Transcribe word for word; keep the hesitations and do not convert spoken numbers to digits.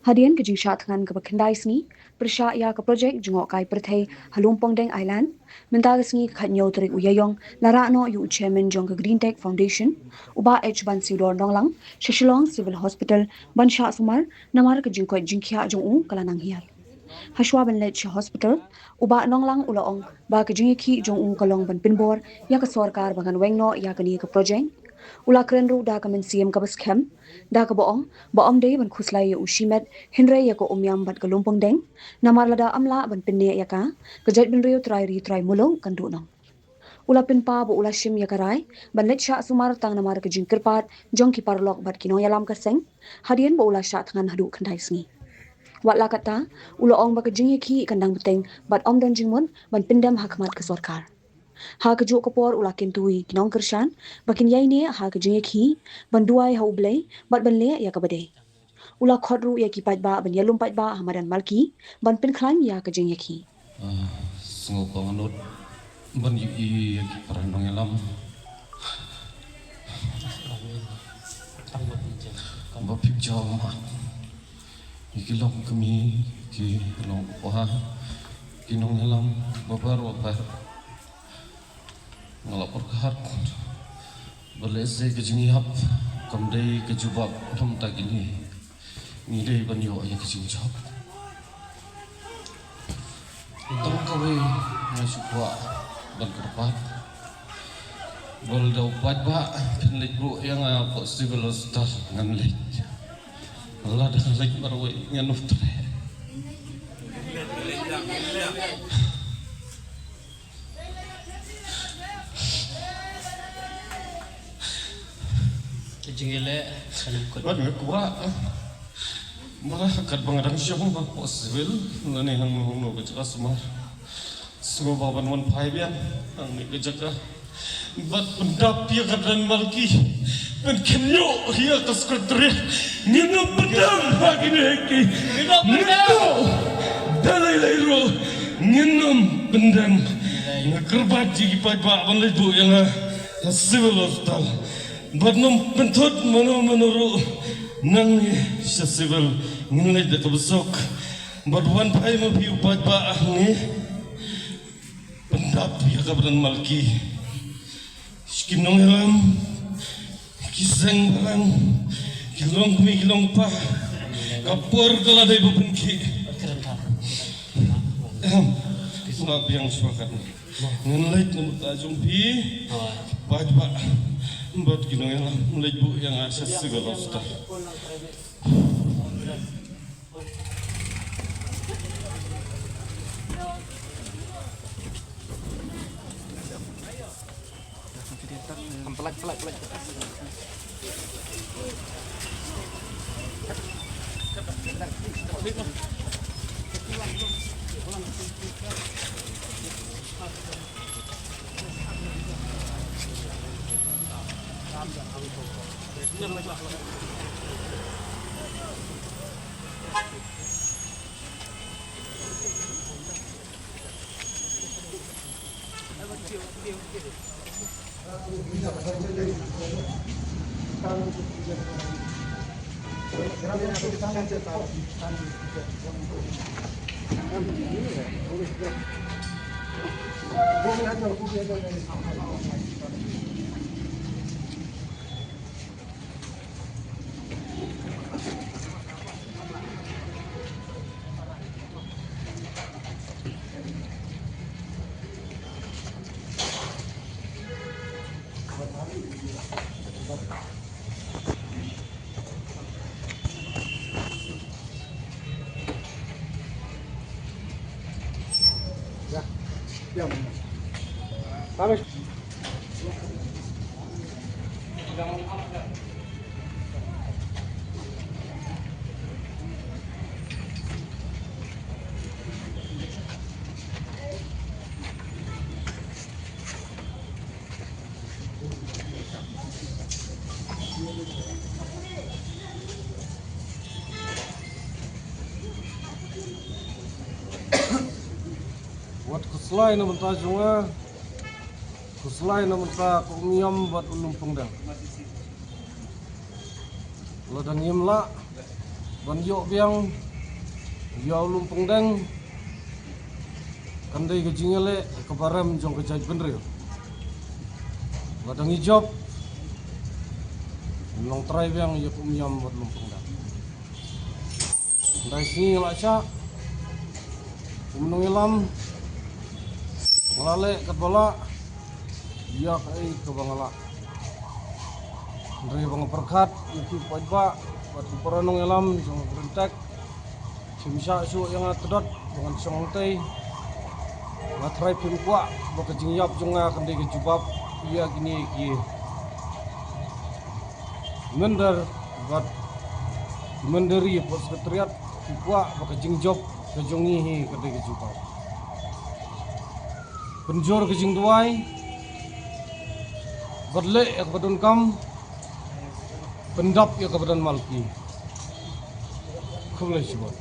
Hadien ka jingshah thngan kaba khyndai sngi pyrshah ïa ka projek jngohkai pyrthei ha Lumpongdeng Island, mynta ka sngi ka khatñiew tarik u Ïaïong la rah noh ïa u chairman jong ka Green Tech Foundation, u Bah H Bansiudor Nonglang, sha Shillong Civil Hospital ban shah sumar, namar ka jingkoit jingkhiah jong u ka la nang hiar. Hashwa ban leit sha hospital, u Bah Nonglang u la ong ba ka jingïakhih jong u ka long ban pynbor ïa ka sorkar ba ngan weng noh ïa kane ka projek. U la kren ruh da ka mynsiem kaba skhem, da kaba ong ba ym dei ban khuslai ïa u shimet, hynrei ïa ka Umiam bad ka Lumpongdeng, namar lada ym lah ban pynneh ïa ka, ka jaitbynriew trai ri trai muluk kan duhnong. U la pynpaw ba u la shim ïa ka rai ban leit shah sumar tang namar ka jingkyrpad jong ki paralok bad ki nongïalam ka seng, hadien ba u la shah thngan haduh khyndai sngi. Wat la katta, u la ong ba ka jingïakhih kan dang bteng bad ym don jingmut ban pyndem ha khmat ka sorkar. Ha kajuh ka por u la kyntu ïa ki nongkyrshan ba kin ïaineh ha ka jingïakhih, ban duwai ha U Blei bad ban leh ïa kaba dei. U la khot ruh ïa ki paidbah ban ïalum paidbah ha madan Malki ban pynkhlaiñ ïa ka jingïakhih. Ah, sngewbha nga nud ban ïohi ïa ki para nongïalam ba phi jaw mat, ïa ki longkmie, ki longkpa, ki nongïalam babar babar. Nga la pyrkhat ba lehse ka jingïap kam dei ka jubab, namar kine ngi dei ban ïoh ïa ka jingjop. Tang kawei nga shu kwah ban kyrpad, ba lada u paidbah phin leit buh ïa nga hapoh Civil Hospital ngan leit. Lada leit marwei ngan ym treh. Ka jingïaleh ka nym kut. Bad nga kwah ba katba nga dang shong hapoh Civil lane hangno hangno ka jaka sumar, sngewbha ban wan phai biang hangne ka jaka bad pyndap ïa ka madan Malki, ban kynnoh ïa ka Secretariat. Ngin ym pyndem ha kine ki. Ngin ym pyndem. Ngin ym pyndem. Da lei lei ruh ngin ym pyndem. Nga kyrpad ïa ki paidbah ban leit buh ïa nga ha Civil Hospital. Bad ym pynthut mano mano ruh nangne sha Civil, ngin leit da kaba suk. Bad wan phai ma phi u paidbah hangne. Pyndap ïa ka madan Malki. Ki nongïalam, ki seng balang, ki longkmie, ki longkpa, ka por ka la dei ba pynkhih. Ahem. Nga biang shuwa katne. Ngan leit na bynta jong phi paidbah bad ki nongïalam, leit buh ïa nga sha Civil Hospital. Wat khuslai na bynta jong nga, khuslai na bynta ka Umiam bad u Lumpongdeng. Lada ngim lah, Ban ïoh biang ïa u Lumpyngdeng kan dei ka jingïaleh kaba rem jong ka jaitbynriew. Lada ngi jop, ngi long trai biang ïa ka Umïam bad Lumpyngdeng. Dei sngi nga la shah kum nongïalam, nga la leh katba lah ïa kaei kaba nga lah. Hynrei ba nga pyrkhat ïa ki paidbah bad ki para nongïalam jong ka Green Tech, phim shah shuh ïa nga tdot ba ngan shong hangtei. Nga trai phim kwah ba ka jingïap jong nga kan dei ka jubab ïa kine ki mynder bad ki mynder ïa pud Secretariat. Ki kwah ba ka jingjop ka jong ngi hi ka dei ka jubab. Pynjur ka jingduwai bad leh ïa kaba donkam, pyndap ïa kaba don malki. Khublei shibun.